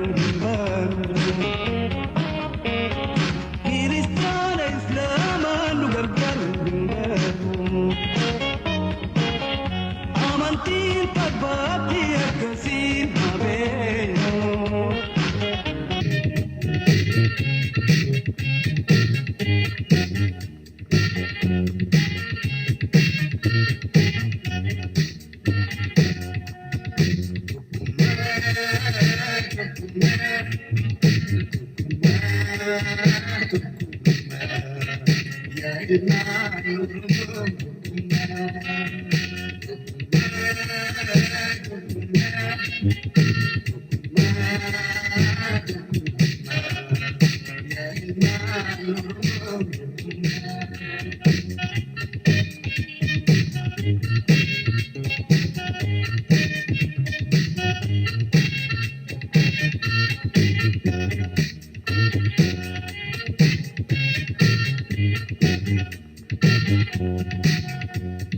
Gargaaru hin baanu. Kiristaana Islaamaan nu gargaaru hin baanu. Amantiin tabbaatti akkasiin habeenu.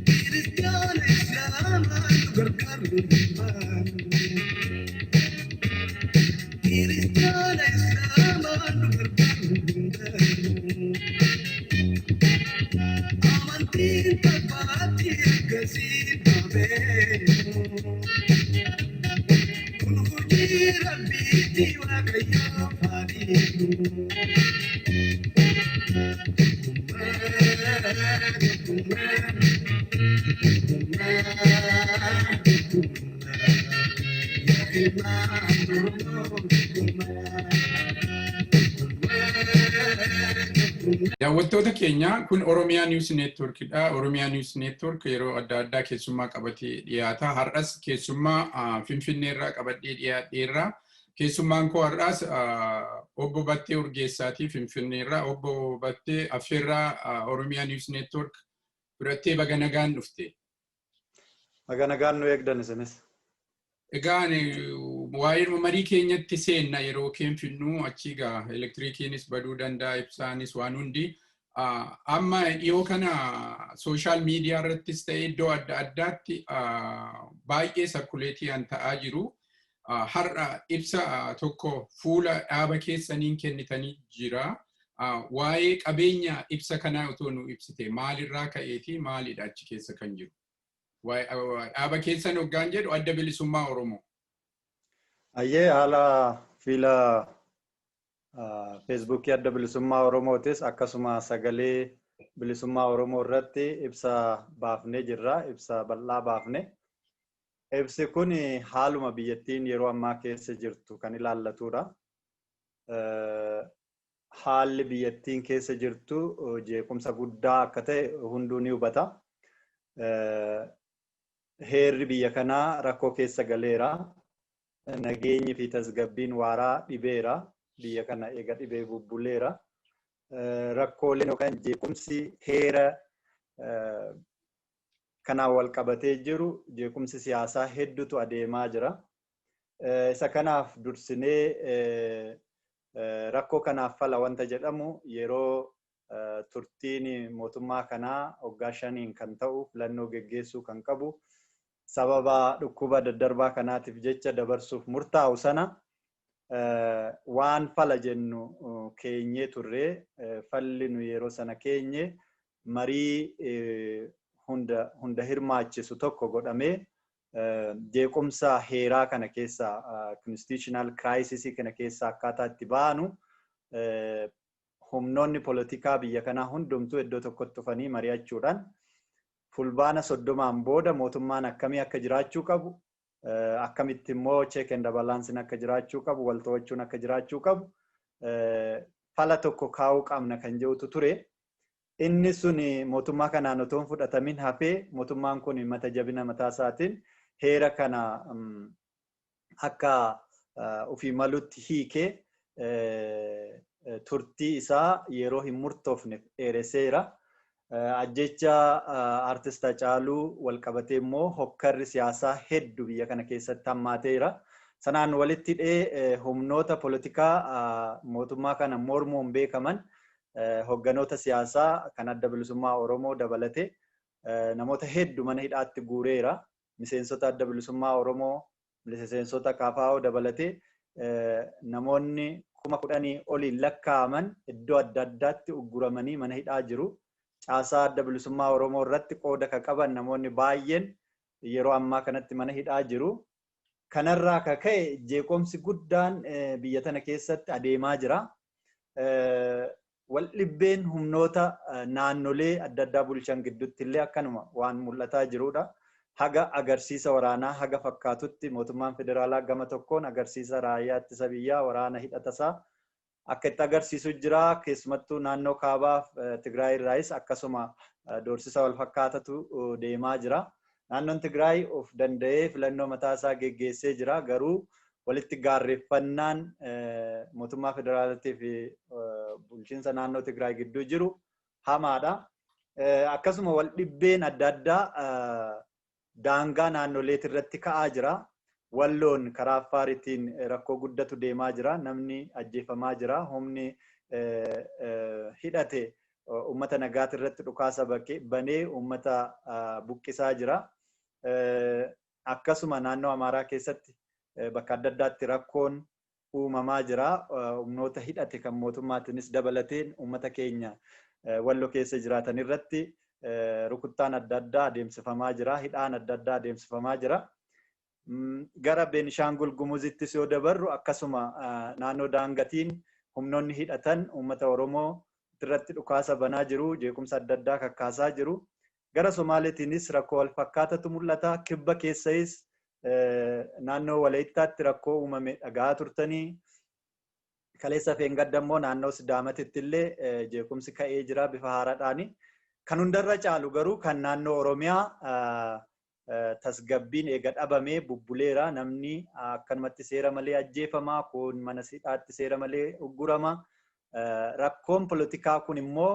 Kiristaana Islaamaan nu gargaaru hin baanu. Kiristaana Islaamaan nu gargaaru hin baanu. Amantiin tabbaatti akkasiin habeenu. Kun hojii Rabbiitti Waaqayyoo faadhiinu. Tokkummaa, tokkummaa, tokkummaa. Yaa ilmaan Oromoo tokkummaa, tokkummaa, tokkummaa. Daawwattoota keenya, kun Oromiyaa News Networkidha. Oromiyaa News Network yeroo adda addaa keessummaa qabatee dhiyaata. Har'as keessummaa Finfinneerraa qabadhee dhiyaadheerra. Keessummaan koo har'aas Obbo Battee Urgeessaatii Finfinneerraa. Obbo Battee, affeerraa Oromiyaa News Network fudhattee baga nagaan dhufte. Baga nagaan nu eegdan isinis. Egaa waa'ee marii keenyatti seenna. Yeroo keenfinnu achi gaa elektiriikiinis baduu danda'a, ibsaanis, waan hundi. Amma dhiyoo kana social media irrattis ta'e iddoo adda addaatti baay'ee circulate an ta'aa jiru. Har'a ibsa tokko fuula dhaaba keessaniin kennitanii jira. Waa'ee qabeenya ibsa kanaa otoo nu ibsite, maalirraa ka'eeti, maalidha achi keessa kan jiru? Dhaaba keessan hoggaan jedhu Adda Bilisummaa Oromoo. Ayyee, haala fiila Feesbuukii Adda Bilisummaa Oromootis akkasuma Sagalee Bilisummaa Oromoo irratti ibsa baafnee jirra. Ibsa bal'aa baafne. Ibsi kun haaluma biyyattiin yeroo ammaa keessa jirtu kan ilaallatudha. Haalli biyyattiin keessa jirtu jeequmsa guddaa akka ta'e hunduu ni hubata. Heerri biyya kanaa rakkoo keessa galeera. Nageenyi fi tasgabbiin waaraa dhibeera. Biyya kana eega dhibee bubbuleera. Rakkooleen yookaan jeequmsi heera kanaan wal qabatee jiru, jeequmsi siyaasaa hedduutu adeemaa jira. Isa kanaaf dursinee rakkoo kanaaf fala wanta jedhamu, yeroo turtiin mootummaa kanaa waggaa 5n kan ta'u filannoo geggeessuu kan qabu sababa dhukkuba daddarbaa kanaatiif jecha dabarsuuf murtaa'u sana waan fala jennu keenyee turre. Falli nu yeroo sana keenye marii hunda hirmaachisu tokko godhamee jeequmsa heeraa kana keessa, constitutional crisis kana keessa akkaataa itti baanu, humnoonni polotikaa biyya kanaa hundumtuu iddoo tokkotti dhufanii mari'achuudhaan Fulbaana 30n booda mootummaan akkamii akka jiraachuu qabu, akkamitti immoo check and balance akka jiraachuu qabu, wal to'achuun akka jiraachuu qabu, fala tokko kaa'uu qabna kan jedhutu ture. Inni sun mootummaa kanaan otoo hin fudhatamin hafee, mootummaan kun mata jabina mataa isaatiin heera kana akka ofii malutti hiikee turtii isaa yeroo hin murtoofne dheeresseera. Ajjecha Aartist Hacaaluu walqabatee immoo hokkarri siyaasaa hedduu biyya kana keessatti hammaateera. Sanaan walitti hidhee humnoota polotikaa mootummaa kana mormuun beekaman, hogganoota siyaasaa kan Adda Bilisummaa Oromoo dabalatee namoota hedduu mana hidhaatti guureera. Miseensota Adda Bilisummaa Oromoo, miseensota KFO dabalatee Namoonni 10,000 oliin lakkaa'aman iddoo adda addaatti ugguramanii mana hidhaa jiru. Caasaa Adda Bilisummaa Oromoo irratti qooda kan qaban namoonni baay'een yeroo ammaa kanatti mana hidhaa jiru. Kanarraa kan ka'e jeequmsi guddaan biyya tana keessatti adeemaa jira. Waldhibbeen humnoota naannolee adda addaa bulchan gidduutti illee akkanuma waan mul'ataa jirudha. Haga agarsiisa waraanaa haga fakkaatutti mootummaan federaalaa gama tokkoon agarsiisa raayyaa ittisa biyyaa waraana hidhatasaa akka itti agarsiisu jira. Keessumattuu naannoo kaabaaf Tigraay irraayis akkasuma doorsisa wal fakkaatatu deemaa jira. Naannoon Tigraay of danda'ee filannoo mataa isaa geggeessee jira. Garuu walitti gaarreeffannaan mootummaa federaalaatii fi bulchiinsa naannoo Tigraay gidduu jiru hamaadha. Akkasuma wal dhibbeen adda addaa daangaa naannoleet irratti ka'aa jira. Walloon karaa Affaariitiin rakkoo guddatu deemaa jira. Namni ajjeefamaa jira. Humni hidhate uummata nagaati irratti dhukaasa banee uummata buqqisaa jira. Akkasuma naannoo Amaaraa keessatti bakka adda addaatti rakkoon uumamaa jira. Humnoota hidhate kan mootummaatiinis dabalateen uummata keenya Walloo keessa jiraatan irratti rukuttaan adda addaa adeemsifamaa jira. Hidhaan adda addaa adeemsifamaa jira. Gara Beenishaangul Gumuzittis yoo dabarru akkasuma naannoo daangatiin humnoonni hidhatan uummata Oromoo irratti dhukaasa banaa jiru. Jeequmsa adda addaa kakkaasaa jiru. Gara Somaaleetiinis rakkoo wal fakkaatatu mul'ata. Kibba keessayis naannoo Walayittaatti rakkoo uumame dhagahaa turtanii. Kaleessa Feengadda immoo naannoo Sidaamatitti illee jeequmsi ka'ee jira bifa haaraadhaani. Kan hundarra caalu garuu kan naannoo Oromiyaa tasgabbiin eega dhabamee bubbuleera. Namni akkanumatti seera malee ajjeefama. Kun mana hidhaatti seera malee uggurama. Rakkoon polotikaa kun immoo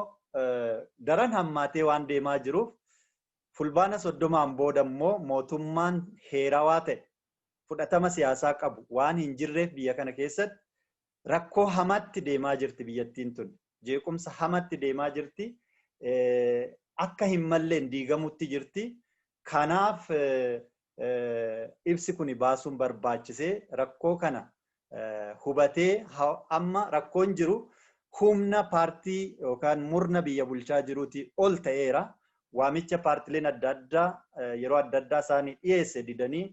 daran hammaatee waan deemaa jiruuf fulbaana 30 booda immoo mootummaan heerawaa ta'e fudhatama siyaasaa qabu waan hin jirreef biyya kana keessatti rakkoo hamaatti deemaa jirti biyyattiin tun. Jeequmsa hamaatti deemaa jirti. Akka hin malleen diigamutti jirti. Kanaaf ibsi kun baasuun barbaachisee rakkoo kana hubatee amma rakkoon jiru humna paartii yookaan murna biyya bulchaa jiruutii ol ta'eera. Waamicha paartileen adda addaa yeroo adda addaa isaanii dhiyeesse didanii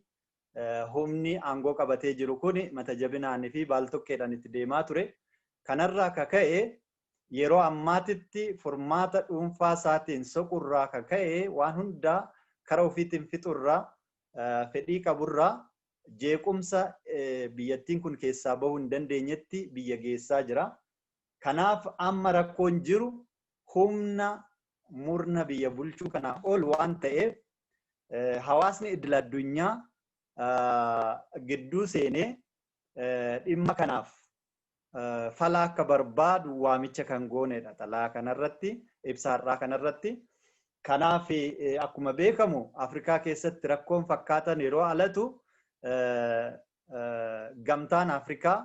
humni aangoo qabatee jiru kun mata jabinaanii fi baaltokkeedhaan itti deemaa ture. Kanarraa ka ka'e yeroo ammaatitti furmaata dhuunfaa isaatiin soqurraa ka ka'e waan hundaa kara ofiitiin fixurraa fedhii qaburraa jeequmsa biyyattiin kun keessaa bahuu hin dandeenyetti biyya geessaa jira. Kanaaf amma rakkoon jiru humna murna biyya bulchuu kanaa ol waan ta'eef hawaasni idil addunyaa gidduu seenee dhimma kanaaf fala akka barbaadu waamicha kan goonedha. Xalaa kanarratti ibsa har'aa kanarratti. Kanaaf akkuma beekamu Afrikaa keessatti rakkoon fakkaatan yeroo alatu gamtaan Afrikaa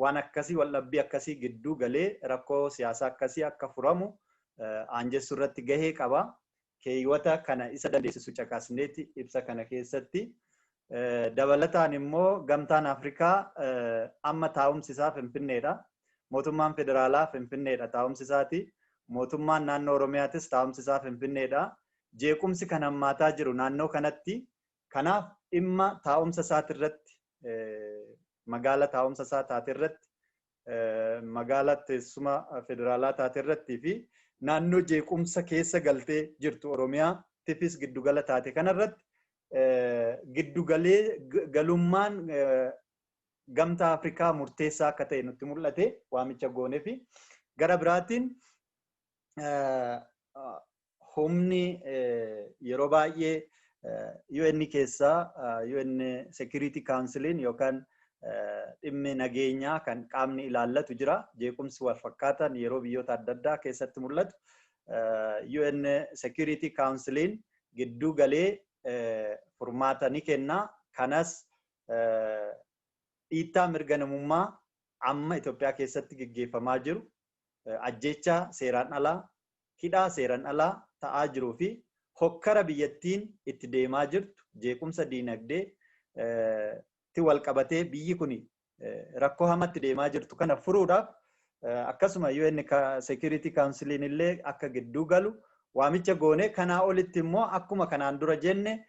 waan akkasii waldhabbii akkasii gidduu galee rakkoo siyaasaa akkasii akka furamu aanjessuu irratti gahee qaba. Keeyyata kana isa dandeessisu caqasneeti ibsa kana keessatti. Dabalataan immoo gamtaan Afrikaa amma taa'umsi isaa Finfinneedha. Mootummaan federaalaa Finfinneedha taa'umsi isaati. Mootummaan naannoo Oromiyaatis taa'umsi isaa Finfinneedha. Jeequmsi kan hammaataa jiru naannoo kanatti. Kanaaf dhimma taa'umsa isaatirratti magaala taa'umsa isaa taaterratti magaala teessuma federaalaa taaterratti fi naannoo jeequmsa keessa galtee jirtu Oromiyaattifis giddugala taate kanarratti giddugalee galummaan gamtaa Afrikaa murteessaa akka ta'e nutti mul'ate waamicha goonee fi gara biraatiin humni yeroo baay'ee UN keessaa UN Security Councilin yookaan dhimmi nageenyaa kan qaamni ilaallatu jira. Jeequmsi wal fakkaatan yeroo biyyoota adda addaa keessatti mul'atu. UN Security Councilin gidduu galee furmaata ni kenna. Kanas dhiittaa mirga namummaa amma Itoophiyaa keessatti geggeeffamaa jiru ajjeechaa seeraan alaa, hidhaa seeraan alaa ta'aa jiruu fi hokkara biyyattiin itti deemaa jirtu jeequmsa diinagdee wal qabatee biyyi kun rakkoo hamatti deemaa jirtu kana furuudhaaf akkasuma UN Security Councilin illee akka gidduu galu waamicha goone. Kanaa olitti immoo akkuma kanaan dura jenne,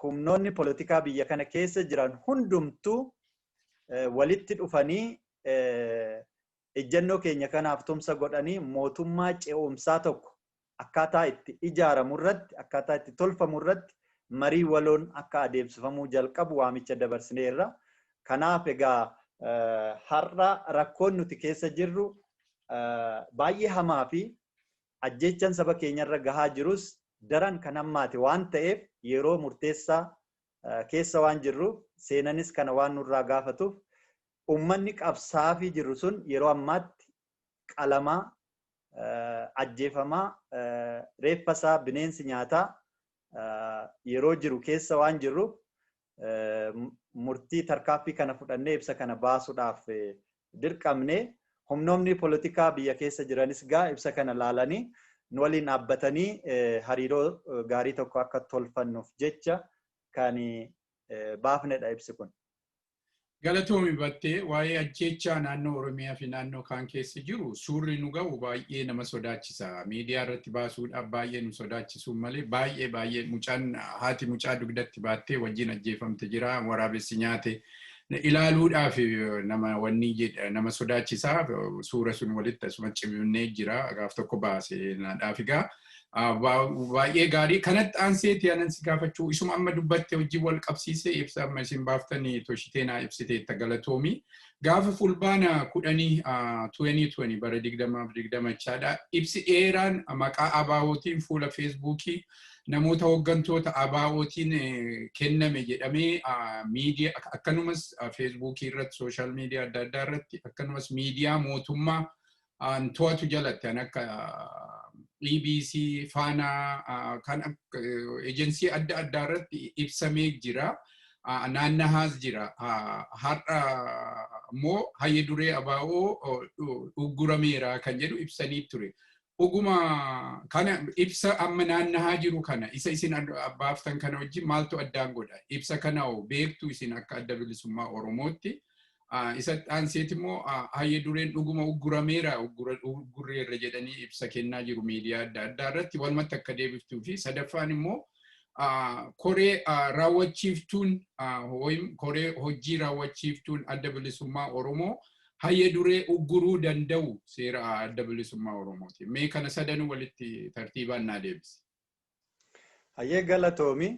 humnoonni polotikaa biyya kana keessa jiran hundumtuu walitti dhufanii ejjennoo keenya kanaaf tumsa godhanii mootummaa ce'umsaa tokko akkaataa itti ijaaramu irratti, akkaataa itti tolfamu irratti marii waloon akka adeemsifamuu jalqabu waamicha dabarsineerra. Kanaaf egaa har'a rakkoon nuti keessa jirru baay'ee hamaa fi ajjeechaan saba keenyarra gahaa jirus daran kan hammaate waan ta'eef, yeroo murteessaa keessa waan jirruuf, seenanis kana waan nurraa gaafatuuf, uummanni qabsaafii jiru sun yeroo ammaatti qalamaa, ajjeefamaa, reeffa isaa bineensi nyaataa yeroo jiru keessa waan jirruuf, murtii tarkaaffii kana fudhannee ibsa kana baasuudhaaf dirqamne. Humnoonni polotikaa biyya keessa jiranis gaa ibsa kana laalanii nu waliin dhaabbatanii hariiroo gaarii tokko akka tolfannuuf jecha kan baafnedha ibsi kun. Galatoomi Battee. Waa'ee ajjeechaa naannoo Oromiyaa fi naannoo kaan keessa jiru suurri nu ga'u baay'ee nama sodaachisa. Miidiyaa irratti baasuudhaaf baay'ee nu sodaachisuu malee, baay'ee baay'ee mucaan haati mucaa dugdatti baattee wajjin ajjeefamte jira. Waraabessi nyaate ilaaluudhaaf nama wanni jedha nama sodaachisa. Suura sun walitti asuma cimnee jira. Gaaf tokko baase naadhaaf egaa. Baay'ee gaarii. Kanatti aanseeti anan si gaafachuu, isuma amma dubbatte wajjin wal qabsiise, ibsa amma isin baaftanii toshitee naa ibsiteetta, galatoomi. Gaafa Fulbaana 10, 2020, bara 2020 jechaadha. Ibsi dheeraan maqaa ABO'tiin fuula Feesbuukii namoota hooggantoota ABO'tiin kenname jedhamee miidiyaa, akkanumas Feesbuukii irratti, social media adda addaa irratti, akkanumas miidiyaa mootummaa to'atu jalatti kan akka EBC, Faanaa, kan ejensii adda addaa irratti ibsamee jira. Naannahaas jira. Har'a immoo hayya duree ABO uggurameera kan jedhu ibsanii ture. Dhuguma kana ibsa amma naannahaa jiru kana isa isin baaftan kana wajjin maaltu addaan godha? Ibsa kana beektu isin akka Adda Bilisummaa Oromootti? Isa aanseeti immoo hayya dureen dhuguma uggurameera, uggurreerra jedhanii ibsa kennaa jiru miidiyaa adda addaa irratti. Walumatti akka deebiftuu fi sadaffaan immoo koree raawwachiiftuun, koree hojii raawwachiiftuun Adda Bilisummaa Oromoo hayya duree ugguruu danda'u seera Adda Bilisummaa Oromooti. Mee kana sadanuu walitti tartiibaan naa deebisi. Hayyee, galatoomi.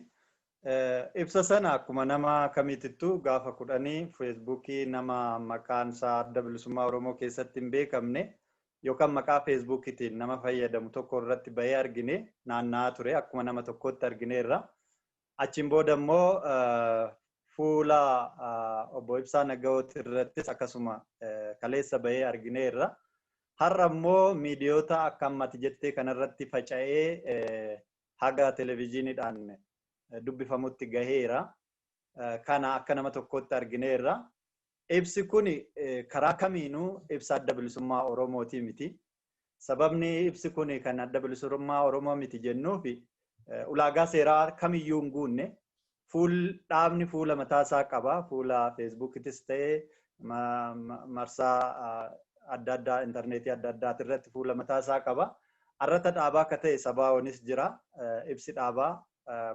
Ibsa sana akkuma nama kamiitittuu gaafa 10 Feesbuukii nama maqaan isaa Adda Bilisummaa Oromoo keessatti hin beekamne yookaan maqaa Feesbuukiitiin nama fayyadamu tokko irratti bahee argine, naanna'aa ture, akkuma nama tokkotti argineerra. Achiin booda immoo fuula obbo Ibsaa Nagawoot irrattis akkasuma kaleessa bahee argineerra. Har'a immoo miidiyoota akka ammati jettee kanarratti faca'ee haga televezyiiniidhaan dubbifamutti gaheera. Kana akka nama tokkotti argineerra. Ibsi kun karaa kamiinuu ibsa Adda Bilisummaa Oromooti miti. Sababni ibsi kun kan Adda Bilisummaa Oromoo miti jennuufi ulaagaa seeraa kamiyyuu hin guunne. Fuul dhaabni fuula mataasaa qaba. Fuula Feesbuukitis ta'ee marsaa adda addaa intarneetii adda addaati irratti fuula mataasaa qaba. Arrata dhaabaa akka ta'e sabaa'oonis jira. Ibsi dhaabaa,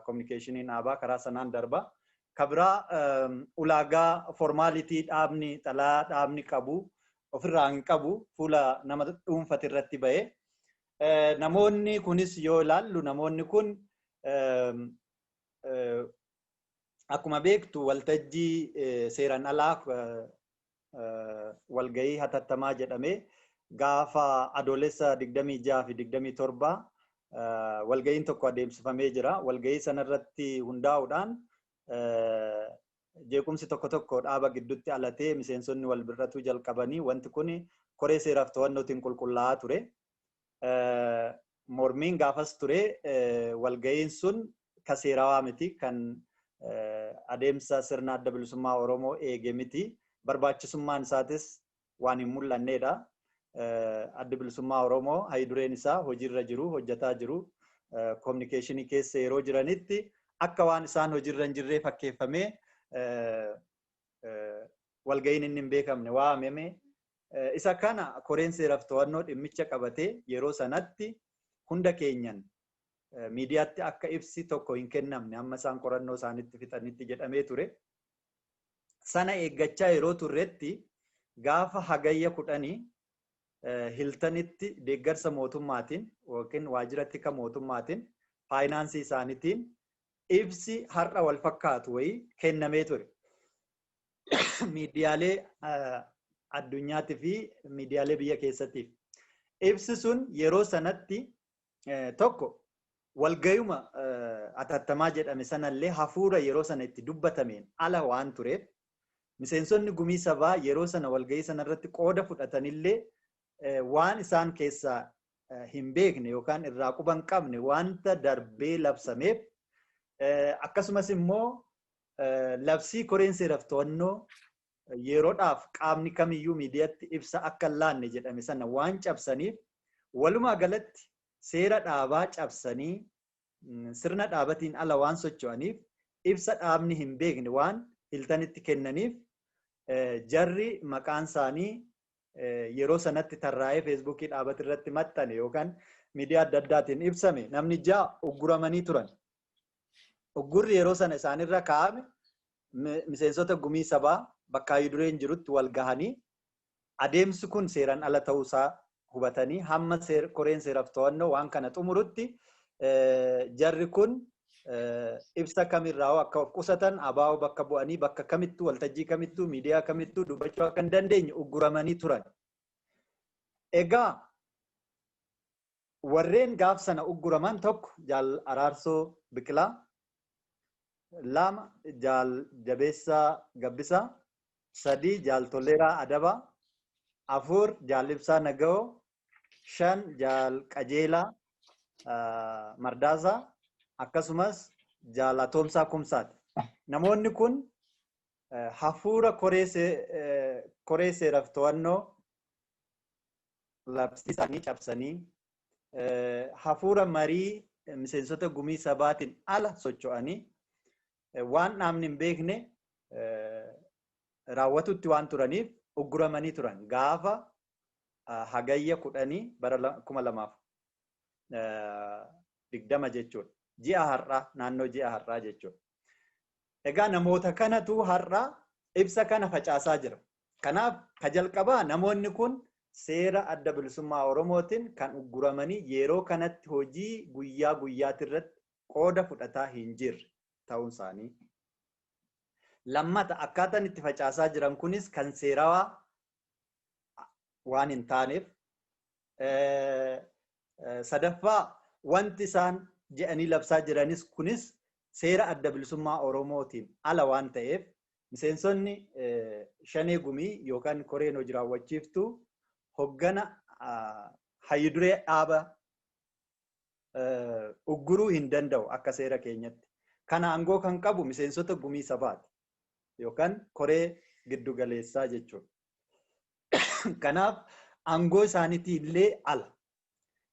kominikeeshiniin dhaabaa karaa sanaan darba. Kabiraa ulaagaa formality dhaabni, xalaa dhaabni qabu ofirraa hin qabu, fuula nama dhuunfate irratti bahee. Namoonni kunis yoo ilaallu, namoonni kun akkuma beektu waltajjii seeraan alaa, walgahii hatattamaa jedhamee gaafa Adoolessa 26 fi 27 walgahiin tokko adeemsifamee jira. Walgahii sanarratti hundaa'uudhaan jeequmsi tokko tokko dhaaba gidduutti alatee miseensonni wal birratuu jalqabanii wanti kun koree seeraaf to'annootiin qulqullaa'aa ture. Mormiin gaafas ture, walgahiin sun ka seerawaa miti, kan adeemsa sirna Adda Bilisummaa Oromoo eege miti. Barbaachisummaan isaatis waan hin mul'annedha. Adda Bilisummaa Oromoo hayidureen isaa hojiirra jiru, hojjetaa jiru. Kominikeeshinii keessa yeroo jiranitti akka waan isaan hojiirra hin jirree fakkeeffamee Walga'iin inni hin beekamne waamame. Isa kana koreen seeraaf to'annoo dhimmicha qabatee yeroo sanatti hunda keenyan miidiyaatti akka ibsi tokko hin kennamne amma isaan qorannoo isaanitti fixanitti jedhamee ture. Sana eeggachaa yeroo turretti gaafa Hagayya 10 Hiltanitti deeggarsa mootummaatiin yookiin waajjira tika mootummaatiin faayinaansii isaaniitiin ibsi har'a wal fakkaatu wayii kennamee ture. Miidiyaalee addunyaatii fi miidiyaalee biyya keessattiif. Ibsi sun yeroo sanatti tokko walgayuma atattamaa jedhame sanallee hafuura yeroo sana itti dubbatameen ala waan tureef, miseensonni gumii sabaa yeroo sana walgayii sanarratti qooda fudhatanillee waan isaan keessaa hin beekne yookaan irraa quba hin qabne wanta darbee labsameef, akkasumas immoo labsii koreen seeraaf to'annoo yeroodhaaf qaamni kamiyyuu miidiyaatti ibsa akka hin laanne jedhame sana waan cabsaniif, walumaa galatti seera dhaabaa cabsanii sirna dhaabatiin ala waan socho'aniif, ibsa dhaabni hin beekne waan Hiltanitti kennaniif, jarri maqaan isaanii yeroo sanatti tarraa'ee Feesbuukii dhaabati irratti maxxane yookaan miidiyaa adda addaatiin ibsame namni 6 ugguramanii turan. Uggurri yeroo sana isaanirra kaa'ame miseensota gumii sabaa bakka hayyuu dureen jirutti wal gahanii adeemsi kun seeraan ala ta'uusaa hubatanii hamma koreen seeraaf to'annoo waan kana xumurutti jarri kun ibsa kamirraa akka of qusatan, ABO bakka bu'anii bakka kamittuu, waltajjii kamittuu, miidiyaa kamittuu dubbachuu akka hin dandeenye ugguramanii turan. Egaa warreen gaaf sana ugguraman tokko Jaal Araarsoo Biqilaa, lama Jaal Jabeessaa Gabbisaa, sadii Jaal Toleeraa Adabaa, afur Jaal Ibsaa Naga'oo, shan Jaal Qajeelaa Mardaasaa, akkasumas Jaal Atoomsaa Kumsaati. Namoonni kun hafuura koree seeraaf to'annoo labsii isaanii cabsanii hafuura marii miseensota gumii sabaatiin ala socho'anii waan dhaabni hin beekne raawwatutti waan turaniif ugguramanii turan gaafa Hagayya 10 bara 2020 jechuudha. Ji'a har'aa, naannoo ji'a har'aa jechuudha. Egaa namoota kanatu har'a ibsa kana facaasaa jira. Kanaaf ka jalqabaa namoonni kun seera Adda Bilisummaa Oromootiin kan ugguramanii yeroo kanatti hojii guyyaa guyyaati irratti qooda fudhataa hin jirre ta'uun isaanii. Lammata akkaataan itti facaasaa jiran kunis kan seerawaa waan hin taaneef. Sadaffaa wanti isaan jedhanii labsaa jiranis kunis seera Adda Bilisummaa Oromootiin ala waan ta'eef, miseensonni Shanee Gumii yookaan koreen hojii raawwachiiftuu hoggana hayyu duree dhaaba ugguruu hin danda'u akka seera keenyatti. Kana aangoo kan qabu miseensota gumii sabaati yookaan koree giddu galeessaa jechuudha. Kanaaf aangoo isaaniitii illee ala.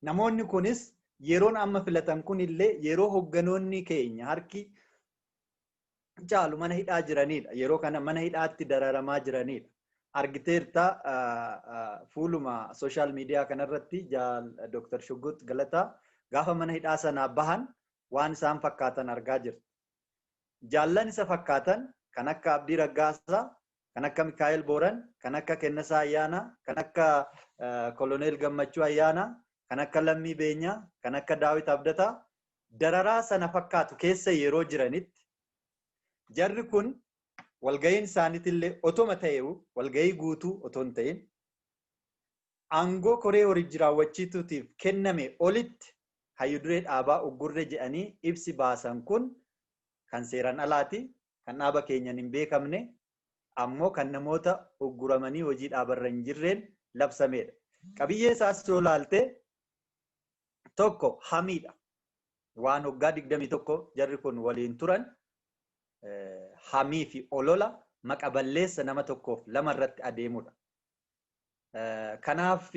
Namoonni kunis yeroon amma filatan kun illee yeroo hogganoonni keenya harki caalu mana hidhaa jiranidha. Yeroo kana mana hidhaatti dararamaa jiranidha. Argiteerta, fuuluma social media kanarratti Jaal Dr. Shuggut Galataa gaafa mana hidhaa sanaa bahan waan isaan fakkaatan argaa jirti. Jaallan isa fakkaatan kan akka Abdii Raggaasaa, kan akka Mikaa'el Booran, kan akka Kennasaa Ayyaanaa, kan akka Koloneel Gammachuu Ayyaanaa, kan akka Lammii Beenyaa, kan akka Daawit Abdataa dararaa sana fakkaatu keessa yeroo jiranitti jarri kun walga'iin isaaniitillee otoma ta'eewu walga'ii guutuu otoo hin ta'in aangoo koree hojii raawwachiituutiif kenname olitti hayyu duree dhaabaa uggurre jedhanii ibsi baasan kun kan seeraan alaati, kan dhaaba keenyan hin beekamne, ammoo kan namoota ugguramanii hojii dhaabarra hin jirreen labsamedha. Qabiyyee isaas yoo laalte tokko hamiidha. Waan waggaa 21 jarri kun waliin turan hamii fi olola maqa balleessa nama tokkoof lama irratti adeemudha. Kanaaf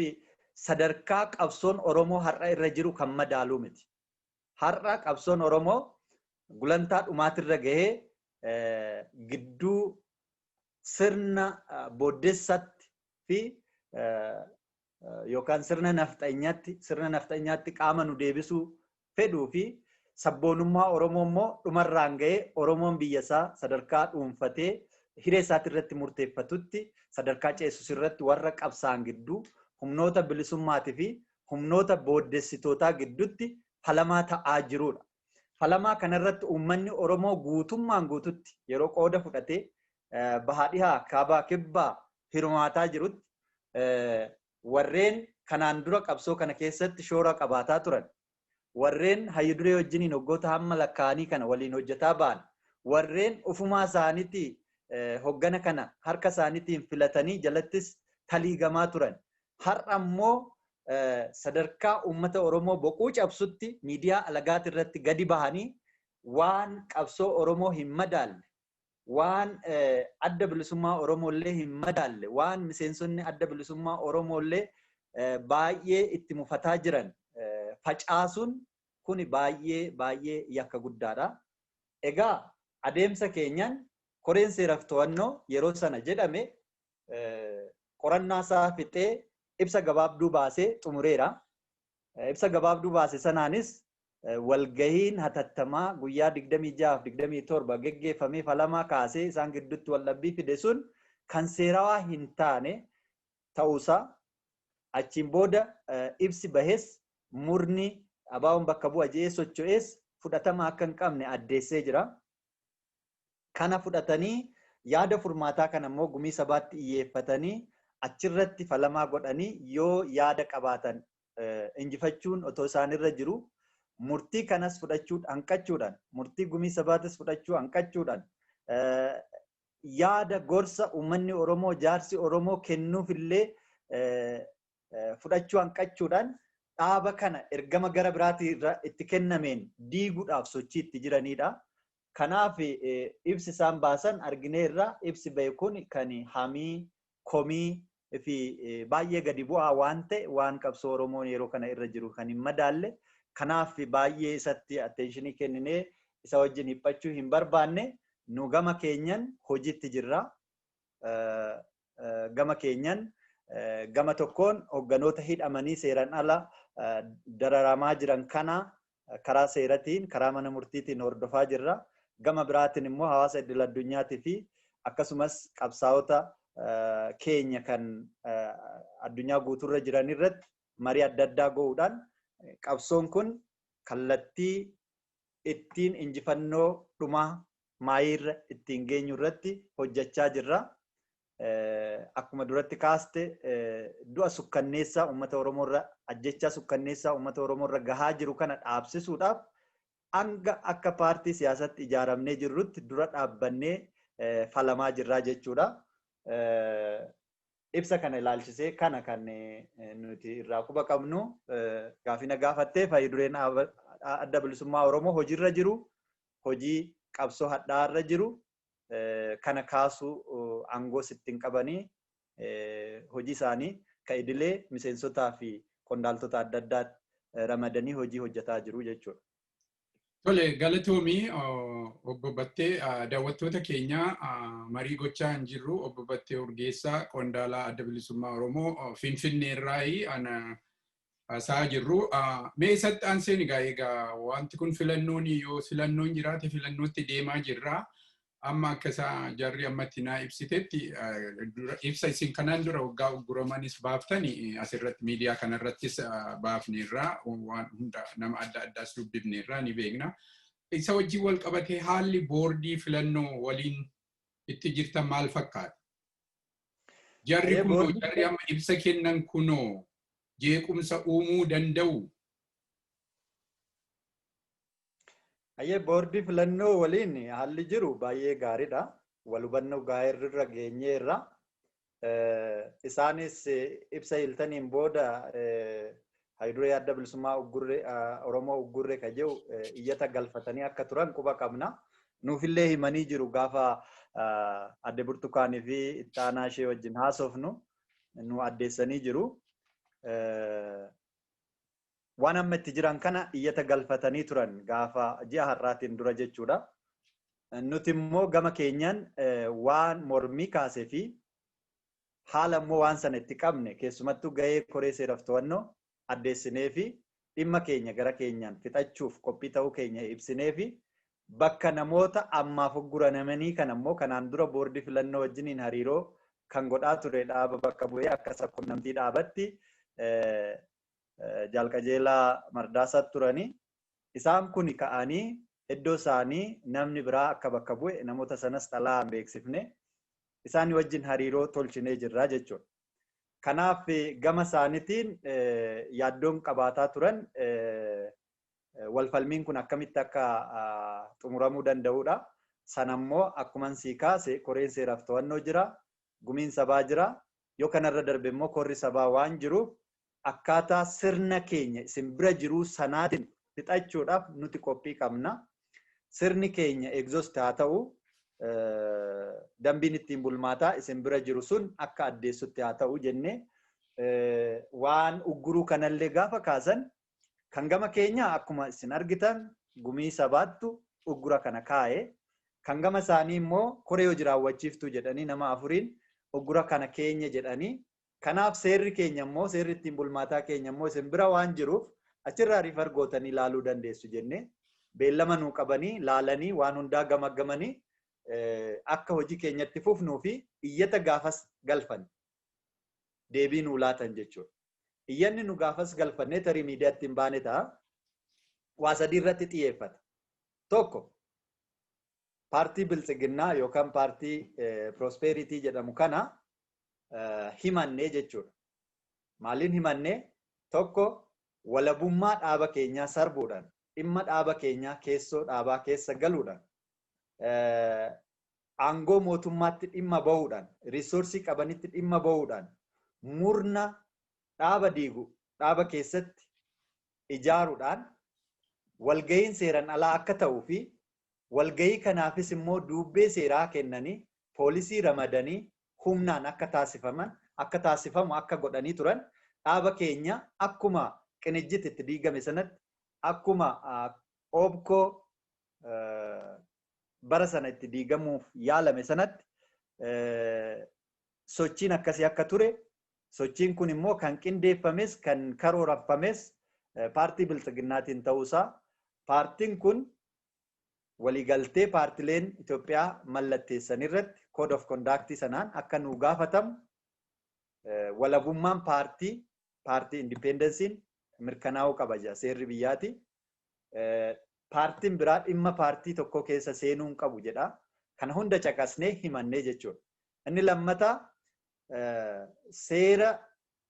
sadarkaa qabsoon Oromoo har'a irra jiru kan madaaluu miti. Har'a qabsoon Oromoo gulantaa dhumaatirra gahee gidduu sirna booddessatti fi yookaan sirna nafxanyaatti qaama nu deebisuu fedhuu fi sabboonummaa Oromoo immoo dhumarraan ga'ee Oromoon biyya isaa sadarkaa dhuunfatee hiree isaati irratti murteeffatutti sadarkaa ceessus irratti warra qabsaan gidduu humnoota bilisummaatii fi humnoota booddessitootaa gidduutti falamaa ta'aa jirudha. Falamaa kanarratti uummanni Oromoo guutummaan guututti yeroo qooda fudhatee bahaa dhihaa kaabaa kibbaa hirmaataa jirutti warreen kanaan dura qabsoo kana keessatti shoora qabaataa turan, warreen hayyu duree wajjiniin waggoota hamma lakkaa'anii kana waliin hojjetaa ba'an, warreen ofumaa isaaniitti hoggana kana harka isaaniitiin filatanii jalattis taliigamaa turan. Har'a immoo sadarkaa uummata Oromoo boquu cabsutti miidiyaa alagaati irratti gadi bahanii waan qabsoo Oromoo hin madaalle, waan adda bilisummaa Oromoo illee hin madaalle, waan miseensonni adda bilisummaa Oromoo illee baay'ee itti mufataa jiran facaasuun kuni baay'ee baay'ee yakka guddaadha. Egaa adeemsa keenyaan koreen seeraaf to'annoo yeroo sana jedhame qorannaa isaa fixee ibsa gabaabduu baasee xumureera. Ibsa gabaabduu baase sanaanis walgahiin hatattamaa guyyaa 26 fi 27 geggeeffamee falamaa kaasee isaan gidduutti waldhabbii fide sun kan seerawaa hin taane ta'uusaa achiin booda ibsi bahes murni ABO'n bakka bu'a jedhee socho'ees fudhatama akka hin qabne addeessee jira. Kana fudhatanii yaada furmaataa kana immoo gumii sabaatti xiyyeeffatanii achirratti falamaa godhanii yoo yaada qabaatan injifachuun otoo isaanirra jiru murtii kanas fudhachuu hanqachuudhaan, murtii gumii sabaatis fudhachuu hanqachuudhaan, yaada gorsa uummanni Oromoo jaarsi Oromoo kennuufillee fudhachuu hanqachuudhaan dhaaba kana ergama gara biraatii itti kennameen diiguudhaaf sochii itti jiranidha. Kanaaf ibsi isaan baasan argineerra. Ibsi bahe kun kan hamii, komii fi baay'ee gadi bu'aa waan ta'e, waan qabsoo Oromoon yeroo kana irra jiru kan hin madaalle. Kanaaf baay'ee isatti attention kenninee isa wajjin dhiphachuu hin barbaanne. Nu gama keenyan hojiitti jirra. Gama keenyan gama tokkoon hogganoota hidhamanii seeraan ala dararamaa jiran kana karaa seeratiin, karaa mana murtiitiin hordofaa jirra. Gama biraatiin immoo hawaasa idil addunyaatii fi akkasumas qabsaa'ota keenya kan addunyaa guutuurra jiran irratti marii adda addaa go'uudhaan qabsoon kun kallattii ittiin injifannoo dhumaa maayiirra ittiin geenyu irratti hojjechaa jirra. Akkuma duratti kaaste, du'a sukkanneessaa uummata Oromoo irra, ajjechaa sukkanneessaa uummata Oromoo irra gahaa jiru kana dhaabsisuudhaaf hanga akka paartii siyaasatti ijaaramnee jirrutti dura dhaabbannee falamaa jirraa jechuudha. Ibsa kana ilaalchisee kana kan nuti irraa quba qabnu. Gaafina gaafattee, fayyadureen adda bilisummaa Oromoo hojiirra jiru, hojii qabsoo hadhaa'arra jiru kana kaasuu aangoo sitti hin qabanii. Hojii isaanii ka idilee miseensotaa fi qondaaltota adda addaa ramadanii hojii hojjetaa jiru jechuudha. Tole, galatoomii obbo Battee. Daawwattoota keenya, marii gochaa hin jirru obbo Battee Urgeessaa, qondaalaa adda bilisummaa Oromoo Finfinneerraayi ana haasa'aa jirru. Mee isatti aanseen egaa wanti kun filannoon, yoo filannoon jiraate filannootti deemaa jirra. Amma akka isaa jarri ammatti naa ibsitetti, ibsa isin kanaan dura waggaa ugguramanis baaftani asirratti miidiyaa kanarrattis baafneerra, waan hunda nama adda addaas dubbifneerra, ni beekna. Isa wajjin wal qabatee haalli boordii filannoo waliin itti jirtan maal fakkaata? Jarri kunoo, jarri amma ibsa kennan kunoo jeequmsa uumuu danda'u? Ayyee, boordii filannoo waliin haalli jiru baay'ee gaariidha. Wal hubannoo gaariirra geenyeerra. Isaanis ibsa hiltaniin booda hayduree adda bilisummaa Oromoo uggurre ka jedhu iyyata galfatanii akka turan quba qabna. Nuufillee himanii jiru. Gaafa adde Burtukaanii fi ittaanaa ishee wajjin haasofnu nu addeessanii jiru. Waan amma itti jiran kana iyyata galfatanii turan gaafa ji'a har'aatiin dura jechuudha. Nuti immoo gama keenyaan waan mormii kaasee fi haala immoo waan sana itti qabne keessumattuu gahee koree seeraaf to'annoo addeessinee fi dhimma keenya gara keenyaan fixachuuf qophii ta'uu keenya ibsinee fi bakka namoota ammaaf ugguramanii kan ammoo kanaan dura boordii filannoo wajjiniin hariiroo kan godhaa ture dhaaba bakka bu'ee akka sabquunnamtii dhaabatti Jaal Qajeelaa Mardaasaa turanii. Isaan kun ka'anii iddoo isaanii namni biraa akka bakka bu'e namoota sanas xalayaan beeksifne isaan wajjin hariiroo tolchinee jirra jechuudha. Kanaaf gama isaaniitiin yaaddoon qabaataa turan walfalmiin kun akkamitti akka xumuramuu danda'udha. Sanammoo akkuma sii kaase koreen seeraaf to'annoo jira, gumiin sabaa jira. Yoo kanarra darbe immoo korri sabaa waan jiruuf akkaataa sirna keenya isin bira jiruu sanaatiin fixachuudhaaf nuti qophii qabna. Sirni keenya exhaust haa ta'u, dambiin ittiin bulmaataa isin bira jiru sun akka addeessutti haa ta'u jennee waan ugguruu kanallee gaafa kaasan kan gama keenya akkuma isin argitan gumii sabaattu uggura kana kaa'e. Kan gama isaanii immoo koree hojii raawwachiiftuu jedhanii nama afuriin uggura kana keenya jedhanii. Kanaaf seerri keenya immoo seerri ittiin bulmaataa keenya immoo isin bira waan jiruuf achirraa refer gootanii laaluu dandeessu jennee beellama nuu qabanii laalanii waan hundaa gamaggamanii akka hojii keenyatti fufnuu fi iyyata gaafas galfanne deebii nuu laatan jechuudha. Iyyanni nu gaafas galfannee tarii miidiyaatti hin baane ta'a. Waa sadii irratti xiyyeeffata. Tokko, paartii Biltsiginnaa yookaan paartii Prosperity jedhamu kana himannee jechuudha. Maaliin himannee? Tokko, walabummaa dhaaba keenyaa sarbuudhaan, dhimma dhaaba keenyaa keessoo dhaabaa keessa galuudhaan, aangoo mootummaatti dhimma bahuudhaan, resource qabanitti dhimma bahuudhaan, murna dhaaba diigu dhaaba keessatti ijaaruudhaan walgahiin seeran alaa akka ta'uu fi walgahii kanaafis immoo duubbee seeraa kennanii poolisii ramadanii humnaan akka taasifaman akka taasifamu akka godhanii turan, dhaaba keenya akkuma Qinijjit itti diigame sanatti, akkuma Oobkoo bara sana itti diigamuuf yaalame sanatti sochiin akkasii akka ture, sochiin kun immoo kan qindeeffames kan karoorfames paartii Biltsiginnaatiin ta'uusaa, paartiin kun waliigaltee paartileen Itoophiyaa mallatteessan irratti code of conduct sanaan akka nu gaafatamu, walabummaan paartii, paartii independenceiin mirkanaa'uu qaba jedha seerri biyyaati. Paartiin biraa dhimma paartii tokko keessa seenuu hin qabu jedha. Kana hunda caqasnee himannee jechuudha. Inni lammataa, seera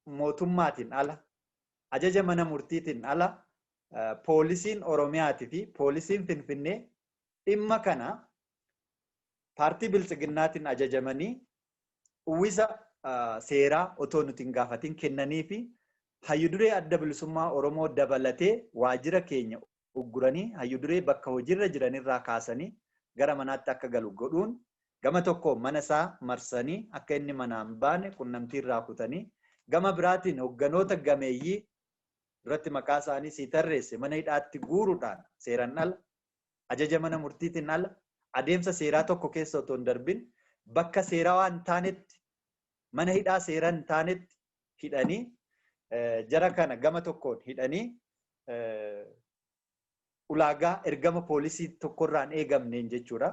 mootummaatiin ala, ajaja mana murtiitiin ala poolisiin Oromiyaatii fi poolisiin Finfinnee dhimma kana paartii Biltsiginnaatiin ajajamanii uwwisa seeraa otoo nuti hin gaafatin kennanii fi hayyuduree Adda Bilisummaa Oromoo dabalatee waajjira keenya ugguranii, hayyuduree bakka hojiirra jiranirraa kaasanii gara manaatti akka galu godhuun, gama tokko mana isaa marsanii akka inni manaan baane qunnamtii irraa kutanii, gama biraatiin hogganoota gameeyyii duratti maqaa isaanii sii tarreesse mana hidhaatti guuruudhaan seeraan ala, ajaja mana murtiitiin ala, adeemsa seeraa tokko keessa otoo hin darbin bakka seeraa waan taanetti, mana hidhaa seeraa hin taanetti hidhanii, jara kana gama tokkoon hidhanii ulaagaa ergama poolisii tokkorraan eegamneen jechuudha.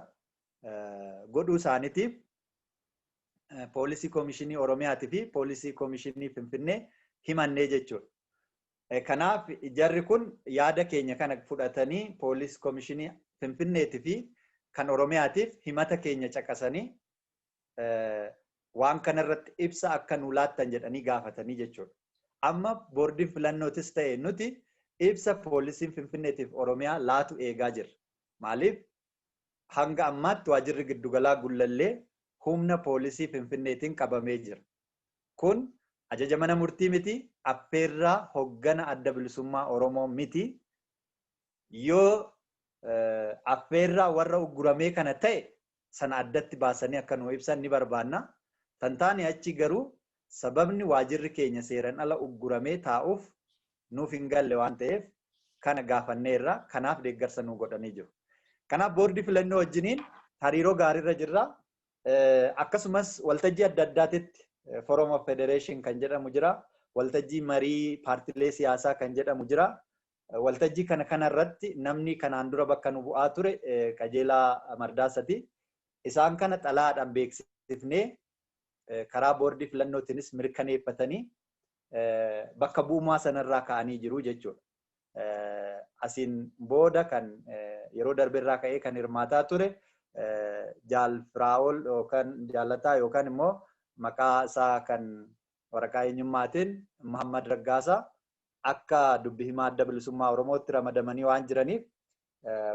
Godhuu isaaniitiif poolisii koomishinii Oromiyaatii fi poolisii koomishinii Finfinnee himannee jechuudha. Kanaaf jarri kun yaada keenya kana fudhatanii poolisii koomishinii Finfinneetii fi kan Oromiyaatiif himata keenya caqasanii waan kanarratti ibsa akka nu laattan jedhanii gaafatanii jechuudha. Amma boordiin filannootis ta'e nuti ibsa poolisiin Finfinneetiif Oromiyaa laatu eegaa jirra. Maaliif, hanga ammaatti waajirri giddugalaa Gullallee humna poolisii Finfinneetiin qabamee jira. Kun ajaja mana murtii miti, affeerraa hoggana Adda Bilisummaa Oromoo miti. Yoo affeerraa warra ugguramee kana ta'e sana addatti baasanii akka nu ibsan ni barbaanna. Tantaane achi garuu sababni waajirri keenya seeran ala ugguramee taa'uuf nuuf hin galle waan ta'eef kana gaafanneerra, kanaaf deeggarsa nu godhanii jiru. Kanaaf boordii filannoo wajjiniin hariiroo gaariirra jirra. Akkasumas waltajjii adda addaatitti Forum of Federation kan jedhamu jira. Waltajjii marii paartilee siyaasaa kan jedhamu jira. Waltajjii kana kanarratti namni kanaan dura bakka nu bu'aa ture Qajeelaa Mardaasati. Isaan kana xalayaadhaan beeksifnee karaa boordii filannootiinis mirkaneeffatanii bakka bu'umaa sanarraa ka'anii jiru jechuudha. Asiin booda kan yeroo darbeerraa ka'ee kan hirmaataa ture Jaal Firaa'ol yookaan Jaalataa yookaan immoo maqaa isaa kan waraqaa eenyummaatiin Muhammad Raggaasaa akka dubbi himaa Adda Bilisummaa Oromootti ramadamanii waan jiraniif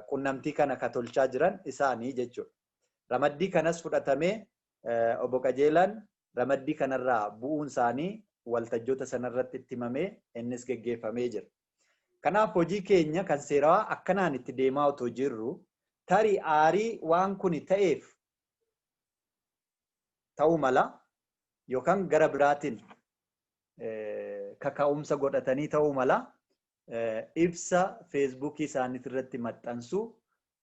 qunnamtii kana ka tolchaa jiran isaanii jechuudha. Ramaddii kanas fudhatamee obbo Qajeelaan ramaddii kanarraa bu'uun isaanii waltajjoota sanarratti itti himamee innis geggeeffamee jira. Kanaaf hojii keenya kan seerawaa akkanaan itti deemaa otoo jirru tarii aarii waan kuni ta'eef ta'uu mala yookaan gara biraatiin kaka'umsa godhatanii ta'uu mala ibsa feesbuukii isaanii irratti maxxansuu